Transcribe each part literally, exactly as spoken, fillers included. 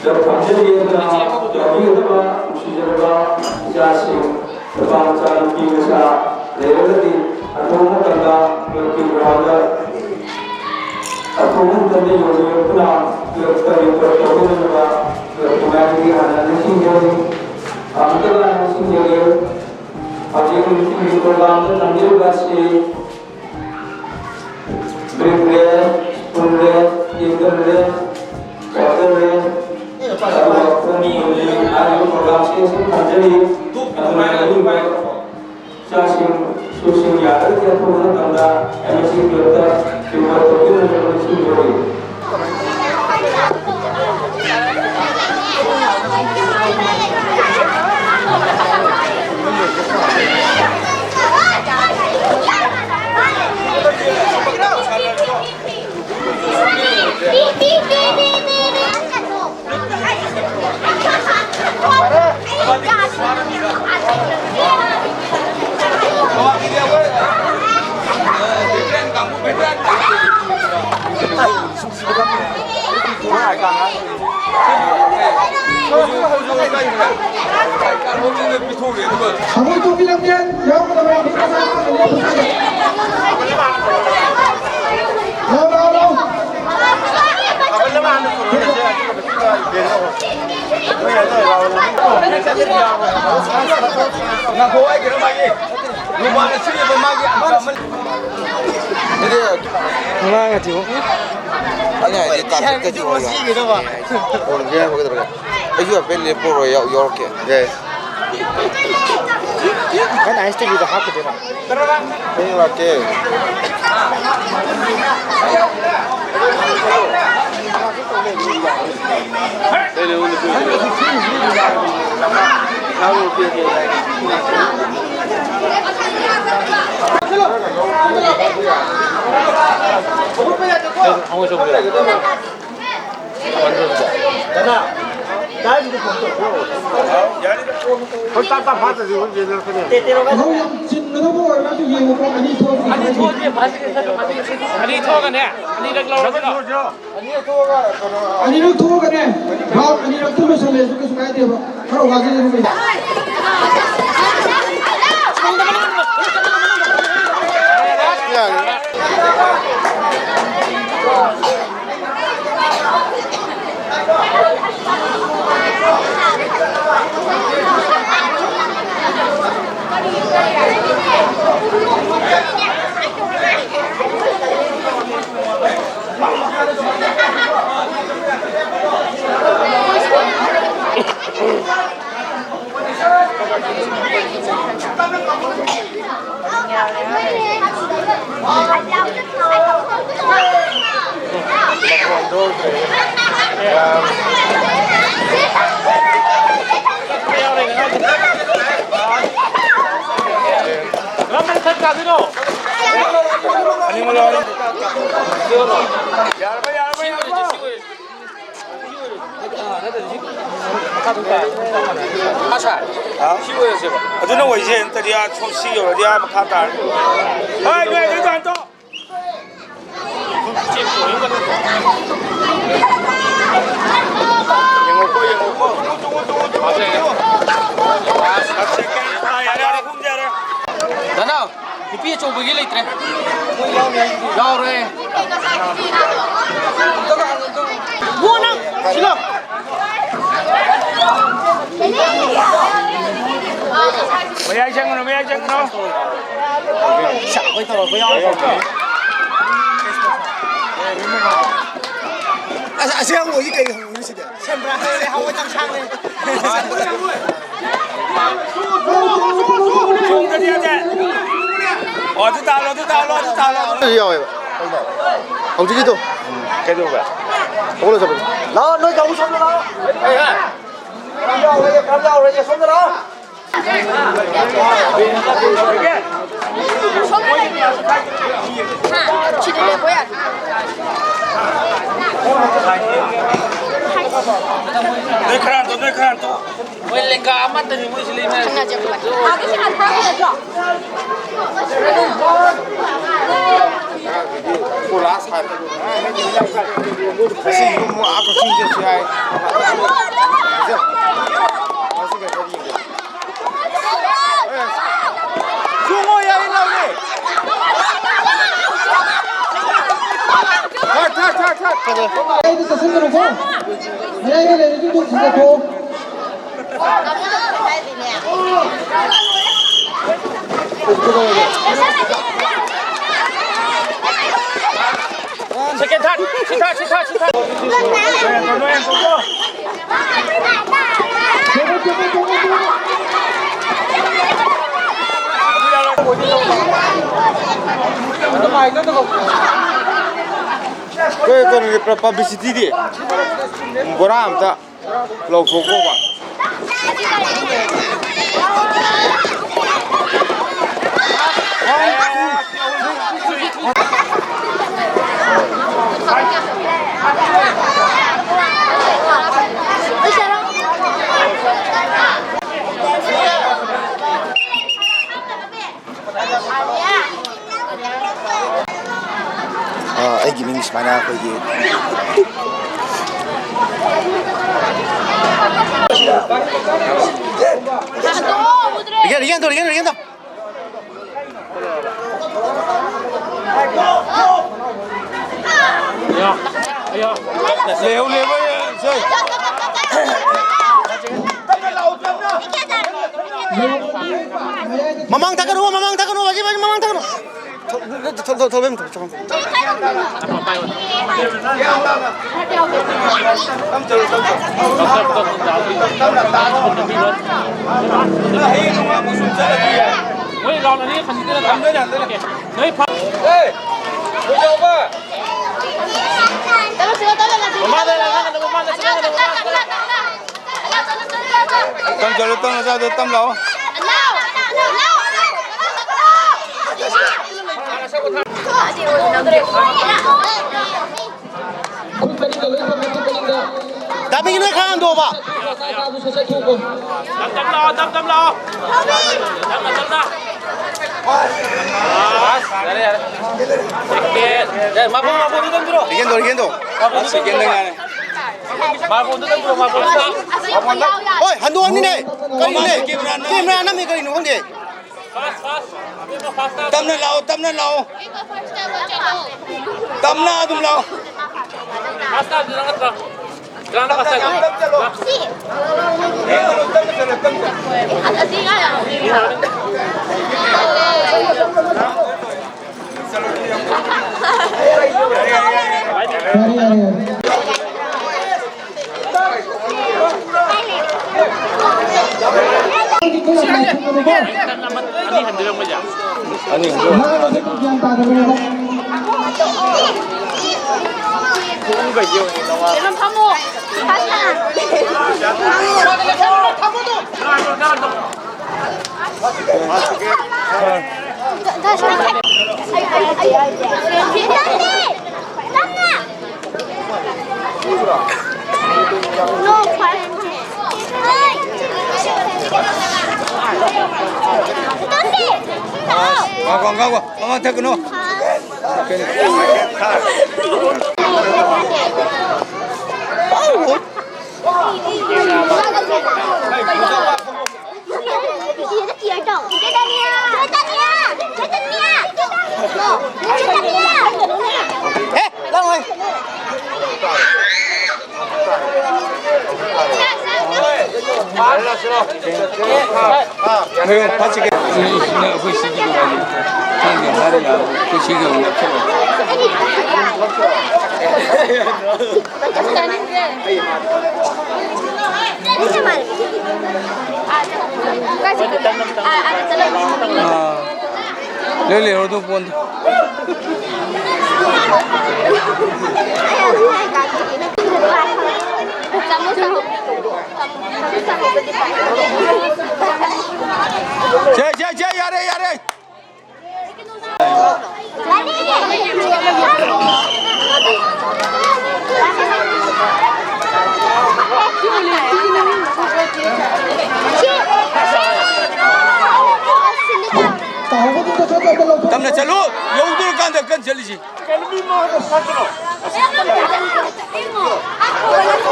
ꯈꯝꯖꯔꯤ ꯑꯗꯨꯅ ꯌꯥꯎꯕꯤꯒꯗꯕ ꯅꯨꯡꯁꯤꯖꯔꯕ ꯏꯆꯥꯁꯤꯡ, ꯅꯨꯄꯥ ꯃꯆꯥ, ꯅꯨꯄꯤ ꯃꯆꯥ ꯂꯩꯔꯒꯗꯤ ꯑꯊꯨꯕ ꯃꯇꯝꯗ ꯀ꯭ꯂꯕꯀꯤ ꯒ꯭ꯔꯥꯎꯟꯗ ꯑꯊꯨꯕ ꯃꯇꯝꯗ ꯌꯧꯕꯤꯔꯛꯇꯨꯅ ꯀ꯭ꯂꯕꯇ ꯔꯤꯄꯣꯔꯠ ꯇꯧꯕꯤꯅꯅꯕ ꯀ꯭ꯂꯕꯀꯤ ꯃꯥꯏꯀꯩꯗꯒꯤ ꯍꯥꯟꯅ ꯅꯤꯡꯁꯤꯡꯖꯔꯤ꯫ ꯑꯃꯨꯛꯇ ꯍꯥꯟꯅ ꯅꯤꯡꯁꯤꯡꯖꯒꯦ꯫ ꯍꯧꯖꯤꯛ ꯅꯨꯡꯊꯤꯜꯒꯤ ꯄ꯭ꯔꯣꯒ꯭ꯔꯥꯝꯗ ꯊꯝꯕꯤꯔꯤꯕ ꯑꯁꯤ brick race, spoon race, candle race, water race, ꯑꯗꯨꯒ ꯈꯣꯡ ꯍꯥꯏꯔꯤꯕ ꯄ꯭ꯔꯣꯒ꯭ꯔꯥꯝꯁꯤꯡ ꯑꯁꯤ ꯊꯝꯖꯔꯤ꯫ ꯑꯗꯨꯅ ꯑꯔꯤꯕ ꯏꯆꯥꯁꯤꯡ, ꯏꯁꯨꯁꯤꯡ ꯌꯥꯔꯒꯗꯤ ꯑꯊꯨꯕ ꯃꯇꯝꯗ ꯑꯦꯝ ꯑꯦꯁ ꯁꯤ ꯀ꯭ꯂꯕꯇ ꯔꯤꯄꯣꯔꯠ ꯇꯧꯕꯤꯅꯅꯕ ꯅꯤꯡꯁꯤꯡꯖꯔꯤ꯫ ꯊꯃꯣꯏ ꯇꯣꯛꯄꯤ ꯂꯝꯖꯦꯜ ꯌꯥꯎꯒꯗꯕ ꯃꯤ ꯃꯆꯥ ꯑꯃ ꯑꯅꯤ ꯑꯍꯨꯝ ꯂꯥꯎ, ꯂꯥꯎ, ꯂꯥꯎ꯫ ꯉꯥꯏꯈꯣ, ꯑꯩ ꯀꯩꯅꯣꯝ ꯍꯥꯏꯒꯦ꯫ ꯔꯨꯃꯥꯜꯅ ꯁꯤꯜꯂꯤꯕ ꯃꯥꯒꯤ ꯑꯪꯀ ꯑꯃ꯫ ꯑꯗꯨꯗꯤ ꯑꯉꯥꯡ ꯑꯗꯨ ꯑꯩꯅ ꯍꯥꯏꯗꯤ ꯀꯥꯔꯄꯦꯠꯀꯗꯤ ꯑꯣꯏꯔꯣꯏ꯫ ꯑꯣꯏꯔꯣꯏ ꯍꯥꯏꯕ ꯀꯩꯗꯧꯔꯒꯦ? ꯑꯩꯁꯨ ꯍꯥꯏꯐꯦꯠ ꯂꯦꯞꯄꯔꯣꯏ, ꯌꯥꯎ-, ꯌꯥꯎꯔꯛꯀꯦ꯫ ꯌꯥꯏ꯫ ꯅꯪ ꯑꯥꯏꯁ ꯇꯤꯚꯤꯗ ꯍꯥꯞꯀꯗꯣꯏꯔꯣ? ꯑꯩ ꯂꯥꯛꯀꯦ꯫ ꯀꯩꯅꯣꯕꯨ ꯑꯣꯏꯔꯒꯁꯨ ꯌꯦꯡꯉꯨꯀꯣ, ꯑꯅꯤ ꯊꯣꯛꯑꯒ ꯑꯅꯤ ꯊꯣꯛꯑꯒꯅꯦ, ꯑꯅꯤꯔꯛ ꯂꯧꯔꯁꯤꯔꯣ? ꯑꯅꯤꯔꯛ ꯊꯣꯛꯑꯒꯅꯦ, ꯔꯥꯎꯟ ꯑꯅꯤꯔꯛꯇ ꯂꯣꯏꯁꯜꯂꯦꯁꯨ ꯀꯩꯁꯨ ꯀꯥꯏꯗꯦꯕ꯫ ꯈꯔ ꯋꯥꯖꯔꯁꯨ ꯀꯩꯅꯣ꯫ ꯌꯥꯔꯕ, ꯌꯥꯔꯕ, ꯌꯥꯔꯕ꯫ ꯃꯈꯥ ꯁꯥꯔꯦ꯫ ꯍꯥ? ꯁꯤ ꯑꯣꯏꯔꯁꯦꯕ꯫ ꯑꯗꯨꯅ ꯑꯣꯏꯁꯦ, ꯅꯠꯇ꯭ꯔꯗꯤ ꯑꯥ ꯁꯣꯝ ꯁꯤ ꯌꯧꯔꯗꯤ ꯑꯥ ꯃꯈꯥ ꯇꯥꯔꯦ꯫ ꯍꯣꯏ, ꯅꯣꯏ ꯑꯗꯨ ꯇꯥꯟ ꯇꯣ꯫ ꯌꯦꯡꯉꯣꯀꯣ, ꯌꯦꯡꯉꯣꯀꯣ꯫ ꯑꯥ, ꯌꯥꯔꯦ, ꯌꯥꯔꯦ, ꯑꯍꯨꯝ ꯌꯥꯔꯦ꯫ ꯗꯅꯥꯎ꯫ ꯅꯨꯄꯤ ꯑꯆꯧꯕꯒꯤ ꯂꯩꯇ꯭ꯔꯦ꯫ ꯌꯥꯎꯔꯦ꯫ ꯕꯣ ꯅꯪ ꯁꯤꯂꯣ꯫ ꯃꯌꯥꯏ ꯆꯪꯒꯅꯨ, ꯃꯌꯥꯏ ꯆꯪꯒꯅꯨ꯫ ꯑꯁ, ꯑꯁꯤ ꯍꯪꯉꯣꯏꯁꯤ ꯀꯩ ꯍꯪꯉꯣꯏꯅꯣ ꯁꯤꯗꯤ? ꯁꯦꯝꯕ꯭ꯔꯥ? ꯍꯋꯥꯏ ꯇꯪ ꯁꯥꯡꯅꯦ꯫ ꯆꯣꯡꯗꯗꯤ ꯌꯥꯗꯦ꯫ ꯑꯣ, ꯑꯗꯨ ꯇꯥꯍꯜꯂꯣ, ꯑꯗꯨ ꯇꯥꯍꯜꯂꯣ, ꯑꯗꯨ ꯇꯥꯍꯜꯂꯣ꯫ ꯑꯗꯨ ꯌꯥꯎꯋꯦꯕ꯫ ꯍꯧꯖꯤꯛꯀꯤꯗꯣ꯫ ꯀꯩꯗꯧꯕ? ꯍꯧꯒꯠꯂ ꯆꯠꯄꯗꯣ꯫ ꯂꯥꯛꯑꯣ, ꯅꯣꯏ ꯀꯥꯡꯕꯨ ꯁꯣꯝꯗ ꯂꯥꯛꯑꯣ꯫ ꯍꯩ, ꯍꯩ꯫ ꯀꯔꯝ ꯌꯥꯎꯔꯦ, ꯀꯔꯝ ꯌꯥꯎꯔꯦ, ꯁꯣꯝꯗ ꯂꯥꯛꯑꯣ꯫ ꯁꯤꯗ ꯂꯦꯞꯄꯣ ꯌꯥꯔꯦ꯫ ꯅꯣꯏ ꯈꯔ ꯍꯟꯗꯣꯛ, ꯅꯣꯏ ꯈꯔ ꯍꯟꯗꯣꯛ꯫ ꯃꯣꯏ ꯂꯦꯡꯒꯥ ꯑꯃꯠꯇꯅꯤ ꯃꯣꯏꯁꯤ ꯂꯩꯅꯔꯤꯁꯦ꯫ ꯊꯪꯅꯁꯦ ꯑꯩꯈꯣꯏ꯫ ꯑꯥꯗ ꯁꯤ ꯍꯥꯟꯅ ꯊꯥꯡꯒꯗ꯭ꯔꯣ? ꯃꯌꯥꯏꯗ ꯆꯠꯁꯤꯟꯒꯅꯨꯀꯣ꯫ ꯃꯌꯥꯏꯗ ꯂꯩꯔꯤꯁꯤꯡꯗꯣ ꯊꯤꯟꯒꯠꯈꯣ꯫ Second, third, sit third, sit third, sit third. ꯑꯩꯈꯣꯏ ꯀꯩꯅꯣꯒꯤ ꯄ-, publicity ꯗꯤ ꯕꯣꯔꯥ ꯑꯝꯇ ꯂꯧꯊꯣꯛꯈꯣꯕ꯫ ꯑ, ꯑꯩꯒꯤ ꯃꯤꯡ ꯁꯨꯃꯥꯏꯅ ꯑꯩꯈꯣꯏꯒꯤ ꯔꯤꯒꯦꯟ, ꯔꯤꯒꯦꯟ ꯇꯧ, ꯔꯤꯒꯦꯟ, ꯔꯤꯒꯦꯟ ꯇꯧ꯫ ꯂꯩꯍꯧ, ꯂꯩꯍꯧ, ꯁꯦ꯫ ꯃꯃꯥꯡ ꯊꯛꯀꯅꯨ, ꯃꯃꯥꯡ ꯊꯛꯀꯅꯨ, ꯍꯧꯖꯤꯛ ꯃꯃꯥꯡ ꯊꯛꯀꯅꯨ꯫ ꯊꯣꯛ-, ꯊꯣꯛ-, ꯊꯣꯛ-, ꯊꯣꯛ-, ꯊꯣꯛ-, ꯊꯣꯛ-, ꯃꯣꯏ round ꯑꯅꯤ ꯈꯟꯖꯤꯟꯅꯔꯒ ꯅꯣꯏ ꯐ-, ꯃꯃꯥꯡꯗ ꯂꯥꯛꯀꯅꯨ, ꯃꯃꯥꯡꯗ ꯆꯪꯉꯛꯀꯅꯨ, ꯃꯃꯥꯡꯗ ꯆꯪꯉꯛꯀꯅꯨ꯫ ꯇꯝ ꯆꯠꯂꯨ, ꯇꯝ ꯅꯆꯥꯗꯣ ꯇꯝ ꯂꯥꯛꯑꯣ꯫ ꯇꯥꯃꯤꯒꯤ ꯅꯣꯏ ꯈꯔ ꯍꯟꯗꯣꯛꯑꯣꯕ꯫ ꯇꯞ ꯇꯞ ꯂꯥꯛꯑꯣ, ꯇꯞ ꯇꯞ ꯂꯥꯛꯑꯣ꯫ ꯇꯞꯅ, ꯇꯞꯅ꯫ ꯑꯁ, ꯌꯥꯔꯦ, ꯌꯥꯔꯦ꯫ ꯁꯦꯀꯦꯟ꯫ ꯑꯦ, ꯃꯥꯕꯨ, ꯃꯥꯕꯨ, ꯑꯗꯨ ꯇꯝꯕꯤꯔꯣ꯫ ꯁꯦꯀꯦꯟꯗꯣ, ꯁꯦꯀꯦꯟꯗꯣ꯫ ꯃꯥꯕꯨ, ꯑꯗꯨ ꯁꯦꯀꯦꯟꯗ ꯇꯝꯕꯤꯔꯣ꯫ ꯉꯥꯏꯔꯦ꯫ ꯃꯥꯕꯨ, ꯑꯗꯨ ꯇꯝꯕꯤꯔꯣ, ꯃꯥꯕꯨ, ꯑꯗꯨ ꯇꯝꯕꯤꯔꯣ꯫ ꯍꯣꯏ, ꯍꯟꯗꯣꯛꯑꯝꯅꯤꯅꯦ꯫ ꯀꯔꯤꯅꯣꯅꯦ? ꯀꯦꯃꯦꯔꯥ ꯅꯝꯃꯤ꯫ ꯀꯦꯃꯦꯔꯥ ꯅꯝꯃꯤ ꯀꯔꯤꯅꯣ ꯈꯪꯗꯦ꯫ ꯇꯞꯅ ꯂꯥꯛꯑꯣ, ꯇꯞꯅ ꯂꯥꯛꯑꯣ꯫ ꯇꯞꯅ ꯑꯗꯨꯝ ꯂꯥꯛꯑꯣ꯫ ꯄꯥꯁ ꯇꯥꯕꯗꯨ ꯅꯪ ꯅꯠꯇ꯭ꯔꯣ? ꯀꯅꯥꯅ ꯄꯥꯁ ꯇꯥꯒꯦ? ꯌꯥꯔꯦ, ꯌꯥꯔꯦ, ꯌꯥꯔꯦ꯫ ꯑꯅꯤ ꯍꯟꯗꯣꯏꯔꯣ ꯃꯣꯏꯁꯦ? ꯑꯅꯤ ꯍꯟꯗꯣꯏꯔꯣ? ꯃꯥꯅ ꯃꯁꯛ ꯒ꯭ꯌꯥꯟ ꯇꯥꯗꯕꯅꯦꯕ꯫ ꯀꯩꯅꯣ ꯐꯝꯃꯣ꯫ ꯉꯥꯏꯈꯣ, ꯉꯥꯏꯈꯣ, ꯃꯃꯥ ꯊꯛꯀꯅꯨ꯫ ꯅꯣꯏ ꯐꯠꯁꯤ ꯀꯩꯅꯣ? ꯅꯪ ꯑꯩꯈꯣꯏ ꯁꯤꯒꯤ ꯅꯨꯡꯉꯥꯏꯅꯤ꯫ ꯈꯪꯗꯦ, ꯃꯥꯅ ꯌꯥꯕ꯫ ꯑꯩꯈꯣꯏ ꯁꯤꯒꯤ ꯑꯃꯨꯛ ꯅꯞꯁꯜꯂꯣ꯫ ꯑꯥ꯫ ꯂꯩ ꯂꯩꯔꯣ ꯑꯗꯨ ꯄꯣꯟꯗꯣ꯫ ꯁꯦ, ꯁꯦ, ꯁꯦ, ꯌꯥꯔꯦ, ꯌꯥꯔꯦ꯫ ꯇꯞꯅ ꯆꯠꯂꯨ꯫ ꯌꯧꯗꯣꯔꯀꯥꯟꯗ ꯀꯟꯅ ꯆꯠꯂꯤꯁꯤ꯫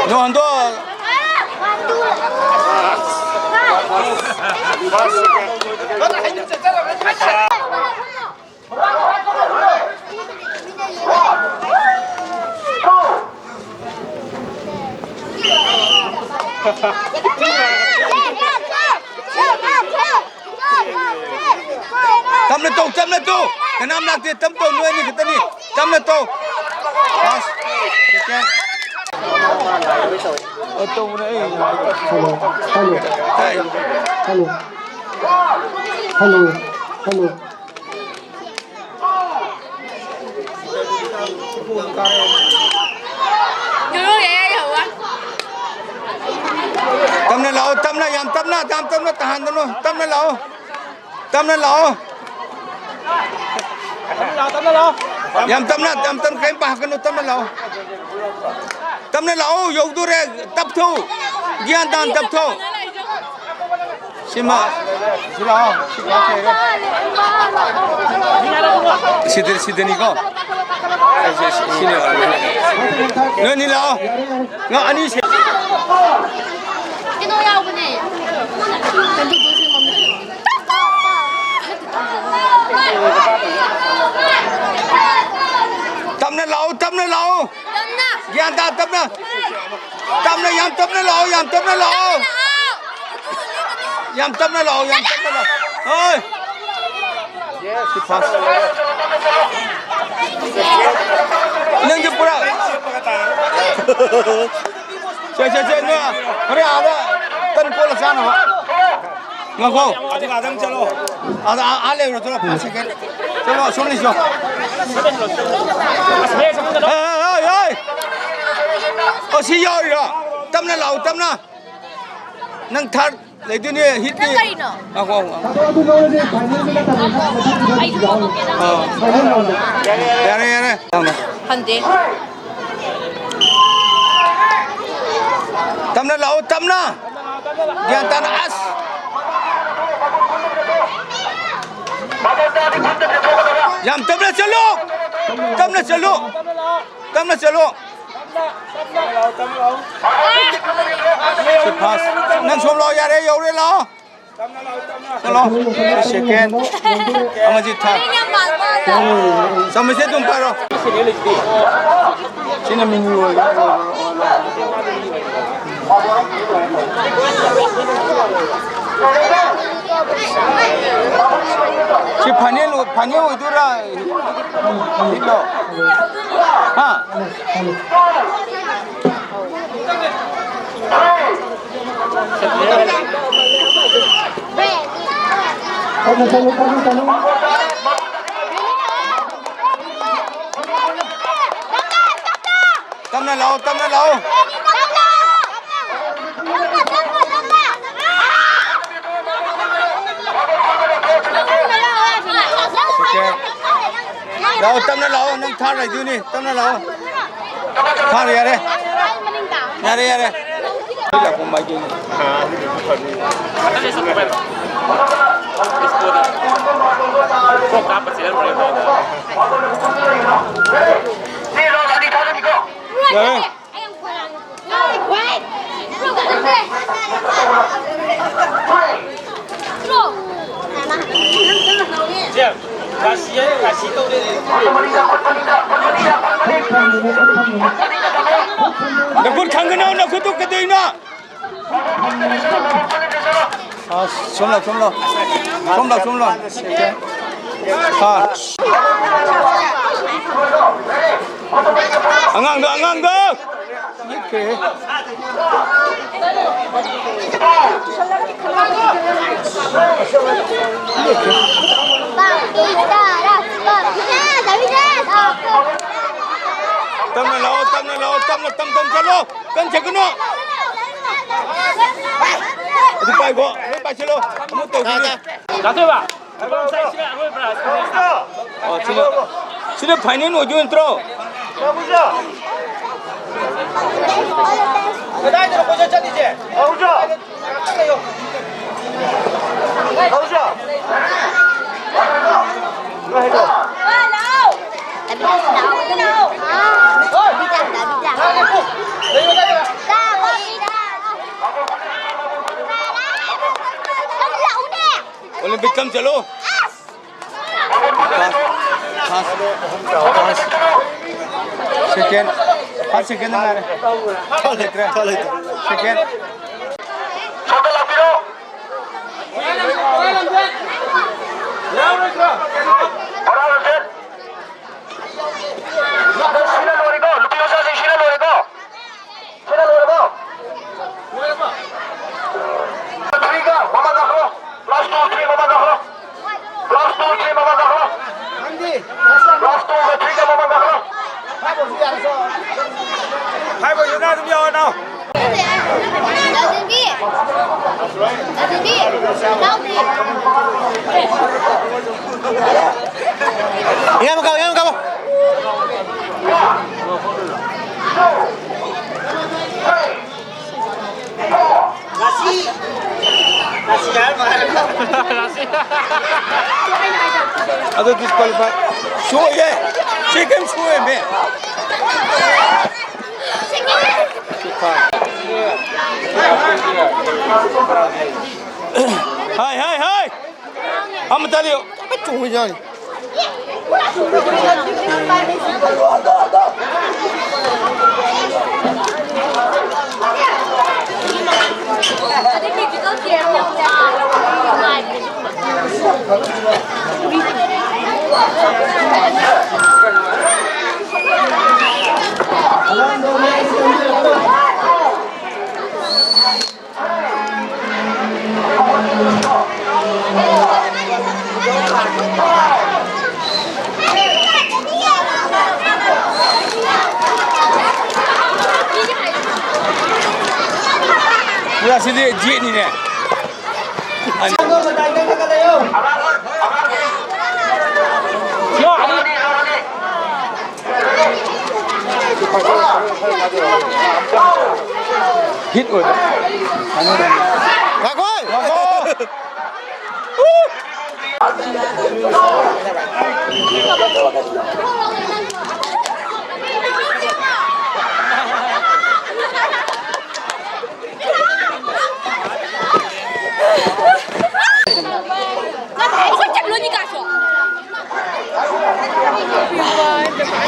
ꯌꯣꯍꯟꯗꯣ꯫ ꯇꯞꯅ ꯇꯧ, ꯇꯞꯅ ꯇꯧ꯫ ꯀꯅꯥꯝ ꯂꯥꯛꯇꯦ, ꯇꯞ ꯇꯧ, ꯅꯣꯏ ꯑꯅꯤ ꯈꯛꯇꯅꯤ꯫ ꯇꯞꯅ ꯇꯧ꯫ ꯐꯥꯁ, ꯁꯦꯀꯦꯟ꯫ ꯑ, ꯇꯧꯕꯅꯦ ꯑꯩ꯫ Hello, hello. ꯇꯥꯏ꯫ ꯍꯜꯂꯣ꯫ Hello, hello. ꯇꯞꯅ ꯂꯥꯛꯑꯣ, ꯇꯞꯅ, ꯌꯥꯝ ꯇꯞꯅ, ꯌꯥꯝ ꯇꯞꯅ ꯇꯥꯍꯟꯒꯅꯨ, ꯇꯞꯅ ꯂꯥꯛꯑꯣ, ꯇꯞꯅ ꯂꯥꯛꯑꯣ꯫ ꯌꯥꯝ ꯇꯞꯅ, ꯌꯥꯝ ꯇꯞꯅ ꯀꯔꯤꯝ ꯄꯥꯈꯠꯀꯅꯨ, ꯇꯞꯅ ꯂꯥꯛꯑꯣ꯫ ꯇꯞꯅ ꯂꯥꯛꯑꯣ, ꯌꯧꯗꯣꯔꯦ, ꯇꯞꯊꯧ, ꯒ꯭ꯌꯥꯟ ꯇꯥꯅ ꯇꯞꯊꯧ꯫ ꯁꯤꯃ, ꯁꯤ ꯂꯥꯛꯑꯣ, ꯁꯤ ꯂꯥꯛꯑꯣ, ꯁꯤꯗ, ꯁꯤꯗꯅꯤꯀꯣ꯫ ꯁꯤ, ꯁꯤ, ꯁꯤꯅꯦ꯫ ꯅꯣꯏꯅꯤ ꯂꯥꯛꯑꯣ꯫ ꯅꯪ ꯑꯅꯤ ꯁꯦ-, ꯀꯩꯅꯣ ꯌꯥꯎꯕꯅꯦ꯫ ꯇꯞꯅ ꯂꯥꯛꯑꯣ, ꯇꯞꯅ ꯂꯥꯛꯑꯣ꯫ ꯇꯞꯅ꯫ ꯒ꯭ꯌꯥꯟ ꯇꯥ, ꯇꯞꯅ꯫ ꯇꯞꯅ, ꯌꯥꯝ ꯇꯞꯅ ꯂꯥꯛꯑꯣ, ꯌꯥꯝ ꯇꯞꯅ ꯂꯥꯛꯑꯣ꯫ ꯌꯥꯝ ꯇꯞꯅ ꯂꯥꯛꯑꯣ, ꯌꯥꯝ ꯇꯞꯅ ꯂꯥꯛꯑꯣ꯫ ꯍꯣꯏ꯫ ꯁꯤ ꯐꯥꯁ꯫ ꯅꯪꯁꯨ ꯄꯨꯔꯥ꯫ ꯁꯦ, ꯁꯦ, ꯁꯦ, ꯅꯣꯏ ꯍꯣꯔꯦꯟ ꯑꯥꯗ ꯇꯟ ꯀꯣꯠꯂ ꯆꯥꯅꯕ꯫ ꯉꯥꯏꯈꯣ꯫ ꯑꯗꯨꯒ ꯑꯗꯨꯝ ꯆꯠꯂꯣ꯫ ꯑꯥꯗ, ꯑꯥ, ꯑꯥ ꯂꯩꯔꯨꯔꯣ, ꯊꯣꯛꯂꯛꯑꯣ, ꯐꯥꯁ ꯁꯦꯀꯦꯟ꯫ ꯆꯠꯂꯣ, ꯑꯁꯣꯝ ꯂꯩꯁꯣ꯫ ꯍꯦ, ꯍꯦ, ꯍꯦ, ꯍꯦ꯫ ꯑꯣ, ꯁꯤ ꯌꯥꯎꯔꯤꯔꯣ? ꯇꯞꯅ ꯂꯥꯛꯑꯣ, ꯇꯞꯅ꯫ ꯅꯪ ꯊꯥꯔꯠ ꯂꯩꯗꯣꯏꯅꯦ, ꯍꯤꯠꯇꯤ꯫ ꯅꯪ ꯀꯔꯤꯅꯣ? ꯉꯥꯏꯈꯣ, ꯉꯥꯏꯈꯣ꯫ ꯑꯥ꯫ ꯌꯥꯔꯦ, ꯌꯥꯔꯦ꯫ ꯍꯟꯗꯦ꯫ ꯇꯞꯅ ꯂꯥꯛꯑꯣ, ꯇꯞꯅ꯫ ꯒ꯭ꯌꯥꯟ ꯇꯥꯅ, ꯑꯁ꯫ ꯌꯥꯝ ꯇꯞꯅ ꯆꯠꯂꯨ꯫ ꯇꯞꯅ ꯆꯠꯂꯨ꯫ ꯇꯞꯅ ꯆꯠꯂꯨ꯫ ꯁꯤ ꯐꯥꯁ꯫ ꯅꯪ ꯁꯣꯝ ꯂꯥꯛꯑꯣ, ꯌꯥꯔꯦ, ꯌꯧꯔꯦ, ꯂꯥꯛꯑꯣ꯫ ꯆꯠꯂꯣ꯫ ꯁꯦꯀꯦꯟ꯫ ꯑꯃꯁꯤ ꯊꯥꯔꯠ꯫ ꯆꯥꯃꯁꯁꯦ ꯑꯗꯨꯝ ꯄꯥꯏꯔꯣ꯫ ꯁꯤꯅ ꯃꯤꯅꯤ ꯑꯣꯏꯔꯣ꯫ ꯁꯤ ꯐꯥꯏꯅꯦꯜ, ꯐꯥꯏꯅꯦꯜ ꯑꯣꯏꯗꯣꯏꯔꯥ? ꯍꯤꯠꯂꯣ? ꯍꯥ? ꯇꯞꯅ ꯂꯥꯛꯑꯣ, ꯇꯞꯅ ꯂꯥꯛꯑꯣ꯫ ꯂꯥꯛꯑꯣ, ꯇꯞꯅ ꯂꯥꯛꯑꯣ, ꯅꯪ ꯊꯥꯔ ꯂꯩꯗꯣꯏꯅꯤ, ꯇꯞꯅ ꯂꯥꯛꯑꯣ꯫ ꯊꯥꯔꯣ, ꯌꯥꯔꯦ꯫ ꯌꯥꯔꯦ, ꯌꯥꯔꯦ꯫ ꯂꯥꯛꯄ ꯃꯥꯏꯀꯩꯅꯤ꯫ ꯌꯥꯔꯦ꯫ ꯅꯈꯨꯠ ꯈꯪꯒꯅꯣ, ꯅꯈꯨꯠꯇꯨ ꯀꯩꯗꯧꯅꯣ? ꯑ, ꯁꯣꯝꯂꯣ, ꯁꯣꯝꯂꯣ꯫ ꯁꯣꯝꯂꯣ, ꯁꯣꯝꯂꯣ꯫ ꯑ꯫ ꯑꯉꯥꯡꯗꯣ, ꯑꯉꯥꯡꯗꯣ! ꯇꯞꯅ ꯂꯥꯛꯑꯣ, ꯇꯞꯅ ꯂꯥꯛꯑꯣ, ꯇꯞꯅ, ꯇꯞ, ꯇꯞ ꯆꯠꯂꯣ꯫ ꯀꯟ ꯆꯠꯀꯅꯨ꯫ ꯑꯗꯨ ꯄꯥꯏꯈꯣ, ꯂꯣꯏ ꯄꯥꯏꯁꯤꯜꯂꯣ꯫ ꯑꯃꯨꯛ ꯇꯧꯈꯤꯅꯤ꯫ ꯗꯥ ꯊꯣꯏꯕ, ꯂꯨꯄꯥ ꯃꯆꯥ ꯁꯤꯅ ꯑꯔꯣꯏꯕ꯭ꯔꯥ? ꯑꯣ, ꯁꯤꯅ, ꯁꯤꯅ ꯐꯥꯏꯅꯦꯜ ꯑꯣꯏꯗꯣꯏ ꯅꯠꯇ꯭ꯔꯣ? ꯀꯗꯥꯏꯗꯅꯣ ꯀꯣꯏꯆꯠ ꯆꯠꯂꯤꯁꯦ? ꯑꯣꯂꯤꯝꯄꯤꯛ ꯀꯝ ꯆꯠꯂꯣ꯫ ꯐꯥꯁ, ꯐꯥꯁ, ꯐꯥꯁ꯫ ꯁꯦꯀꯦꯟ, ꯐꯥꯁ ꯁꯦꯀꯦꯟꯗ ꯉꯥꯏꯔꯦ꯫ ꯊꯥ ꯂꯩꯇ꯭ꯔꯦ꯫ ꯊꯥ ꯂꯩꯇ꯭ꯔꯦ꯫ ꯁꯣꯝꯗ ꯂꯥꯛꯄꯤꯔꯣ꯫ ꯕꯣꯔꯥ ꯂꯝꯖꯦꯟ꯫ ꯑꯗꯣ ꯁꯤꯅ ꯂꯣꯏꯔꯦꯀꯣ, ꯅꯨꯄꯤ ꯃꯆꯥꯁꯤꯡ ꯁꯤꯅ ꯂꯣꯏꯔꯦꯀꯣ꯫ ꯁꯤꯅ ꯂꯣꯏꯔꯕꯣ? ꯊ꯭ꯔꯤꯒ ꯃꯃꯥꯡ ꯀꯥꯈꯠꯂꯣ꯫ ꯀ꯭ꯂꯥꯁ ꯇꯨ, ꯊ꯭ꯔꯤ ꯃꯃꯥꯡ ꯀꯥꯈꯠꯂꯣ꯫ ꯀ꯭ꯂꯥꯁ ꯇꯨ, ꯊ꯭ꯔꯤ ꯃꯃꯥꯡ ꯀꯥꯈꯠꯂꯣ꯫ ꯀ꯭ꯂꯥꯁ ꯇꯨꯒ ꯊ꯭ꯔꯤꯒ ꯃꯃꯥꯡ ꯀꯥꯈꯠꯂꯣ꯫ ꯐꯥꯏꯚ ꯑꯣꯏꯁꯨ ꯌꯥꯎꯋꯦ, ꯅꯥꯎ꯫ ꯏꯌꯥꯝꯕ ꯀꯥꯎ, ꯏꯌꯥꯝꯕ ꯀꯥꯎ꯫ ꯑꯗꯨ disqualify꯫ ꯁꯣꯏꯌꯦ꯫ Second ꯁꯣꯏꯌꯦꯃꯦ꯫ ꯍꯥꯏ, ꯍꯥꯏ, ꯍꯥꯏ꯫ ꯑꯃ ꯇꯥꯂꯤꯌꯣ꯫ ꯆꯣꯡꯉꯤ ꯌꯥꯅꯤ꯫ ꯄꯨꯔꯥ ꯁꯤꯗꯤ ꯖꯦꯠꯅꯤꯅꯦ꯫ Hit ꯑꯣꯏꯕ꯫ ꯉꯥꯏꯈꯣ! ꯉꯥꯏꯈꯣ!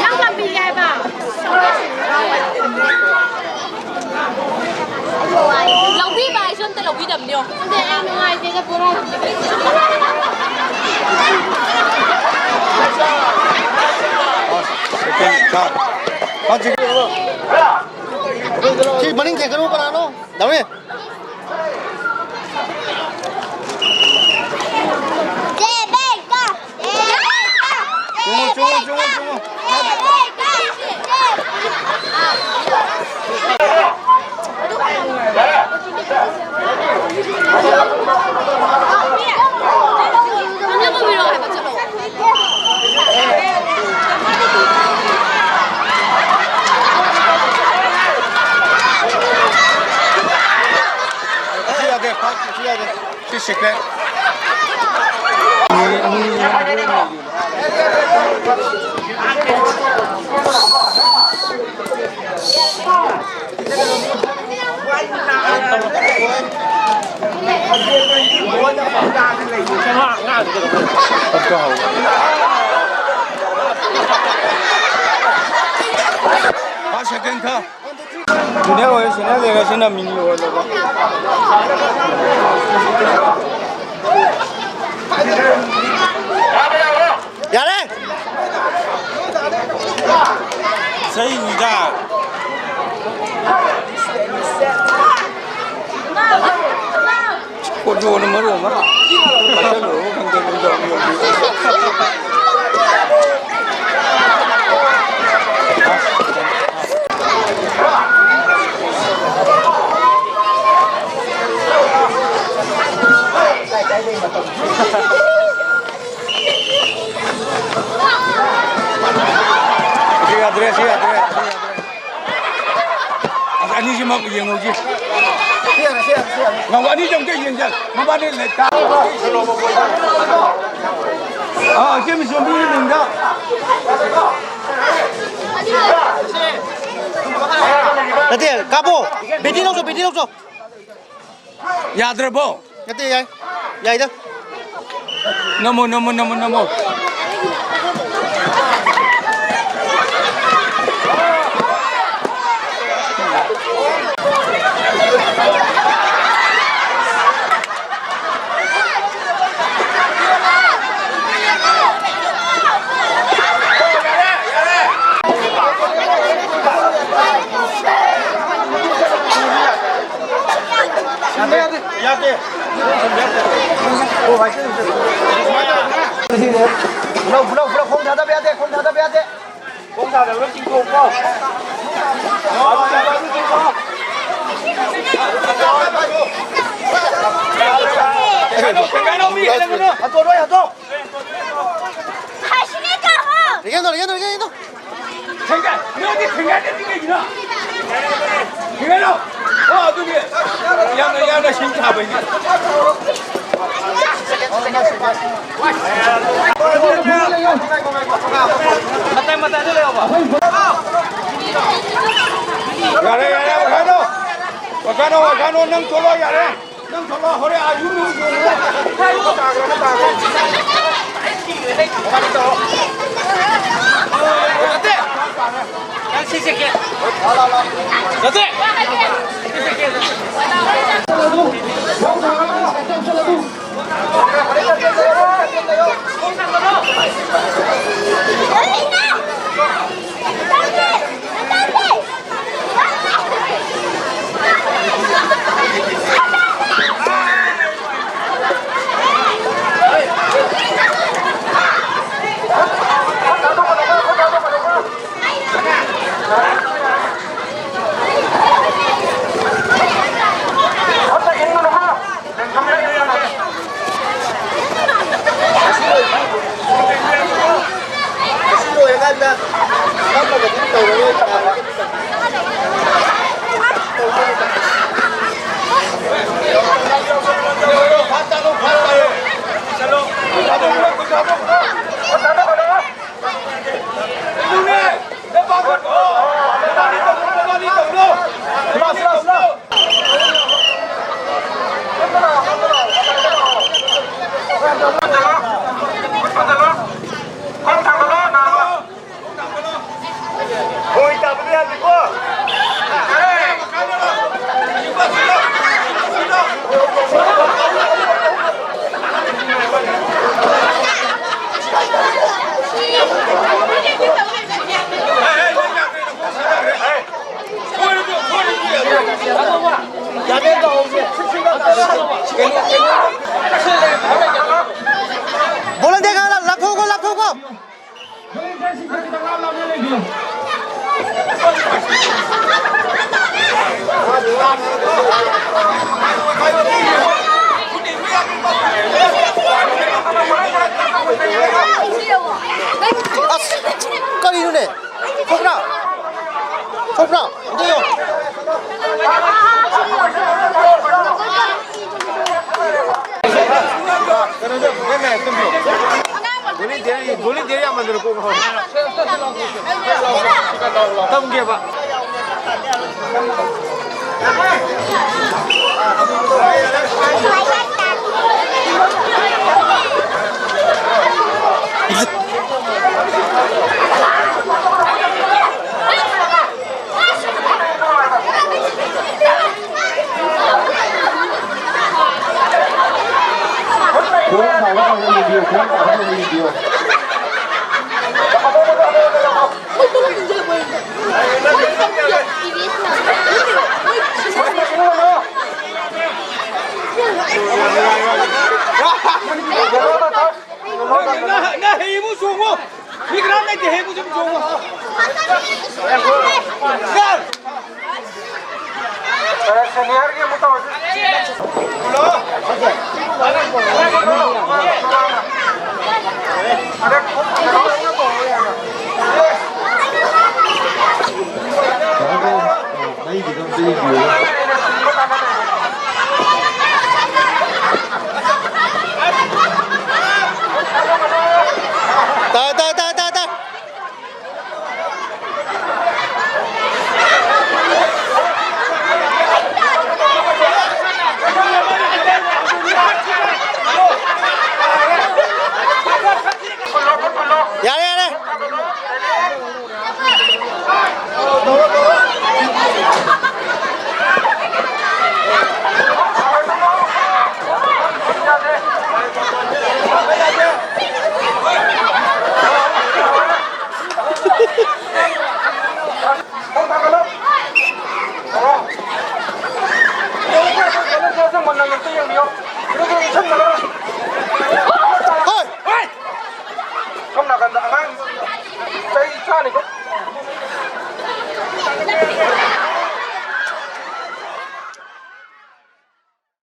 ꯅꯪ ꯇꯝꯕꯤꯒꯦ ꯍꯥꯏꯕ? ꯁꯤ ꯃꯅꯤꯡ ꯊꯦꯡꯒꯅꯨ, ꯀꯅꯥꯅꯣ? ꯗꯥꯎꯔꯤ꯫ ꯆꯣꯡꯉꯣ, ꯆꯣꯡꯉꯣ, ꯆꯣꯡꯉꯣ, ꯆꯣꯡꯉꯣ꯫ ꯁꯤ ꯌꯥꯗꯦ, ꯁꯤ ꯌꯥꯗꯦ꯫ ꯁꯤ secret꯫ ꯐꯥꯔꯁ, ꯁꯦꯀꯦꯟ ꯈꯔ꯫ ꯖꯨꯅꯤꯌꯔ ꯑꯣꯏꯔꯦ, ꯁꯤꯅꯤꯌꯔ ꯂꯩꯔꯦ, ꯁꯤꯅ ꯃꯤꯅꯤ ꯑꯣꯏꯔꯦꯀꯣ꯫ ꯌꯥꯔꯦ꯫ ꯆꯩꯅꯤꯗ꯫ ꯀꯣꯟꯖꯣꯅ ꯃꯔꯣꯟ ꯑꯃ ꯄꯥꯏꯁꯜꯂꯨꯔꯕ ꯈꯪꯗꯦ, ꯀꯣꯟꯖꯣ ꯑꯃ ꯌꯧꯗꯦ꯫ ꯁꯤ ꯌꯥꯗ꯭ꯔꯦ, ꯁꯤ ꯌꯥꯗ꯭ꯔꯦ, ꯁꯤ ꯌꯥꯗ꯭ꯔꯦ꯫ ꯑꯁ, ꯑꯅꯤꯁꯤꯃꯛ ꯌꯦꯡꯍꯧꯁꯤ꯫ ꯁꯤ ꯌꯥꯔꯦ, ꯁꯤ ꯌꯥꯔꯦ, ꯁꯤ ꯌꯥꯔꯦ꯫ ꯉꯥꯎ, ꯑꯅꯤꯁꯤ ꯑꯝꯇ ꯌꯦꯡꯁꯦ꯫ ꯃꯕꯥꯅꯤ ꯂꯩ ꯇꯥ-, ꯑꯥ, ꯏꯆꯦ ꯃꯤꯁꯣꯝꯕꯤꯒꯤ ꯃꯤꯡꯗ꯫ ꯅꯠꯇꯦ, ꯀꯥꯞꯄꯣ꯫ ꯕꯦꯇꯤ ꯂꯧꯆꯣ, ꯕꯦꯇꯤ ꯂꯧꯆꯣ꯫ ꯌꯥꯗ꯭ꯔꯕꯣ? ꯅꯠꯇꯦ, ꯌꯥꯏ꯫ ꯌꯥꯏꯗ꯫ ꯅꯝꯃꯣ, ꯅꯝꯃꯣ, ꯅꯝꯃꯣ, ꯅꯝꯃꯣ꯫ ꯄꯨꯂꯞ, ꯄꯨꯂꯞ, ꯄꯨꯂꯞ ꯈꯣꯡ ꯊꯥꯗꯕ ꯌꯥꯗꯦ, ꯈꯣꯡ ꯊꯥꯗꯕ ꯌꯥꯗꯦ꯫ ꯈꯣꯡ ꯊꯥꯗꯕꯗꯣ ꯆꯤꯡꯊꯣꯛꯀꯣ꯫ ꯍꯟꯗꯣꯛ, ꯍꯟꯗꯣꯛ꯫ ꯊꯦꯡꯒꯥꯏꯅꯣ, ꯃꯤ ꯍꯦꯜꯂꯒꯅꯨ꯫ ꯍꯟꯗꯣꯛ, ꯂꯣꯏ ꯍꯟꯗꯣꯛ꯫ ꯊꯦꯡꯒꯥꯏꯅꯣ, ꯊꯦꯡꯒꯥꯏꯅꯣ, ꯊꯦꯡꯒꯥꯏꯅꯣ꯫ ꯊꯦꯡꯒꯥꯏ-, ꯅꯣꯏꯗꯤ ꯊꯦꯡꯒꯥꯏꯗꯗꯤ ꯀꯩꯒꯤꯅꯣ? ꯊꯦꯡꯒꯥꯏꯔꯣ꯫ ꯑꯣ, ꯑꯗꯨꯒꯤ ꯌꯥꯝꯅ, ꯌꯥꯝꯅ ꯁꯤꯡ ꯁꯥꯕꯩꯅꯤ꯫ ꯃꯇꯥꯏ, ꯃꯇꯥꯏꯗ ꯂꯩꯌꯣꯕ꯫ ꯌꯥꯔꯦ, ꯌꯥꯔꯦ, ꯋꯥꯈꯜꯗꯣ꯫ ꯋꯥꯈꯜꯗꯣ, ꯋꯥꯈꯜꯗꯣ, ꯅꯪ ꯊꯣꯛꯂꯛꯑꯣ, ꯌꯥꯔꯦ꯫ ꯅꯪ ꯊꯣꯛꯂꯛꯑꯣ, ꯍꯣꯔꯦꯟ ꯑꯥ ꯌꯨꯝ ꯌꯧ-, ꯌꯧꯔꯣ꯫ ꯑꯁ! ꯀꯔꯤꯅꯣꯅꯦ? ꯊꯣꯛꯄ꯭ꯔꯥ? ꯊꯣꯛꯄ꯭ꯔꯥ? ꯑꯝꯇ ꯌꯦꯡꯉꯣ꯫ ꯀꯩꯅꯣꯗ, ꯃꯦꯝ, ꯃꯦꯝ, ꯇꯨꯝꯕꯤꯌꯣ꯫ ꯚꯣꯂꯨꯟꯇꯤꯌꯔ, ꯚꯣꯂꯨꯟꯇꯤꯌꯔ ꯌꯥꯝꯃꯟꯗꯅ ꯀꯣꯛ ꯉꯥꯎꯔꯦ꯫ ꯇꯝꯒꯦꯕ꯫ ꯈꯣꯡ ꯊꯥꯡꯒꯠꯂꯒ ꯌꯦꯡꯕꯤꯌꯨ, ꯈꯣꯡ ꯊꯥꯡꯒꯠꯂꯒ ꯌꯦꯡꯕꯤꯌꯨ꯫ ꯅꯪ, ꯅꯪ ꯍꯩ ꯑꯃꯨꯛ ꯆꯣꯡꯉꯣ꯫ ꯃꯤ ꯀꯅꯥꯝ ꯂꯩꯇꯦ, ꯍꯦꯛ ꯄꯨꯁꯨꯝ ꯆꯣꯡꯉꯣ꯫ ꯁꯥꯔ! ꯁꯦꯅꯤꯌꯔꯒꯤ ꯑꯃꯨꯛ ꯇꯧꯔꯁꯤ꯫